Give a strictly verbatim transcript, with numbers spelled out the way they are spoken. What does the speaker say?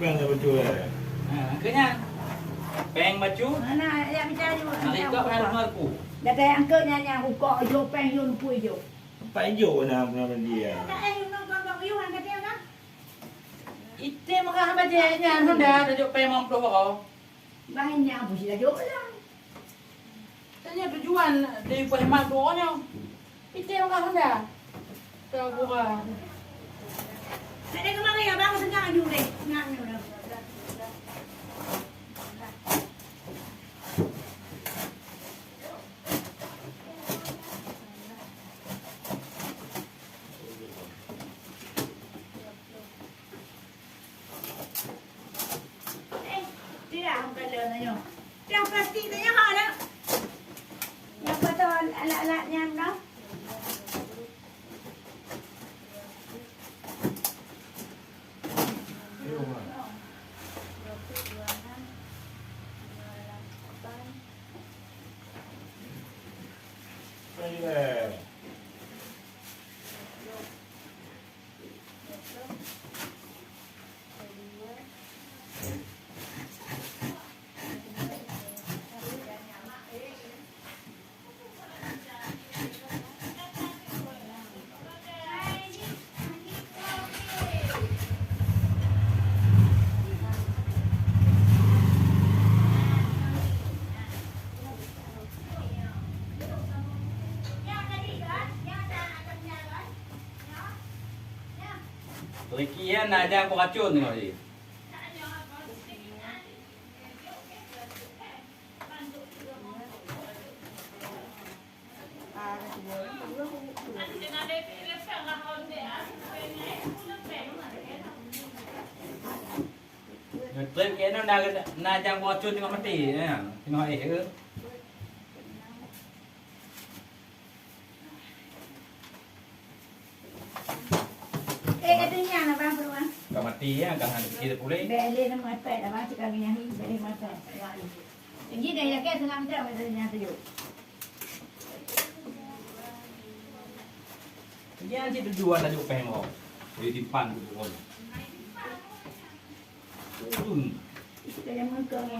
Péng dah bacut, eh? Ha, angkatnya. Péng bacut. Mana ayah bicara juga? Mari kau kan aku. Dah tayang ke nyanyi, aku kok jok péng, jok lupui, jok. Empat jok na, na dia. Tak, eh, you know, kau, kau, you angkat dia, kan? Item kah bajèe nyan honda tajok pèng limong ploh baroe. Bah nyan pun sila jok lah. Tanya tujuan dari pèng limong ploh nyoe. Item kah honda. Tau gura. Ada kemari ya bang, senang aju deh. Senang aju deh. Eh, tidak, bukan daun tanyoe. Yang plastik tanyoe ha dah. Yang patah alat-alat nyan dah. Ricky nyan na nyang beuracôn teungoh jih. Ngeutreun keunoe na, na nyang beuracôn teungoh maté, ya, teungoh éh, ya. Eh, katanya lah, Bang, peluang. Ka mati, ya, ka hana pikir pulih. Bèk lé nama pèt, Bang, cakap dengan ni, bèk lé nama pèt. Jadi, dah yakin sangat macam mana dia tu. Dia nanti tujuan dah jauh pèng, oh. Boleh simpan tu, oh. Hmm. Kita yang muka ni.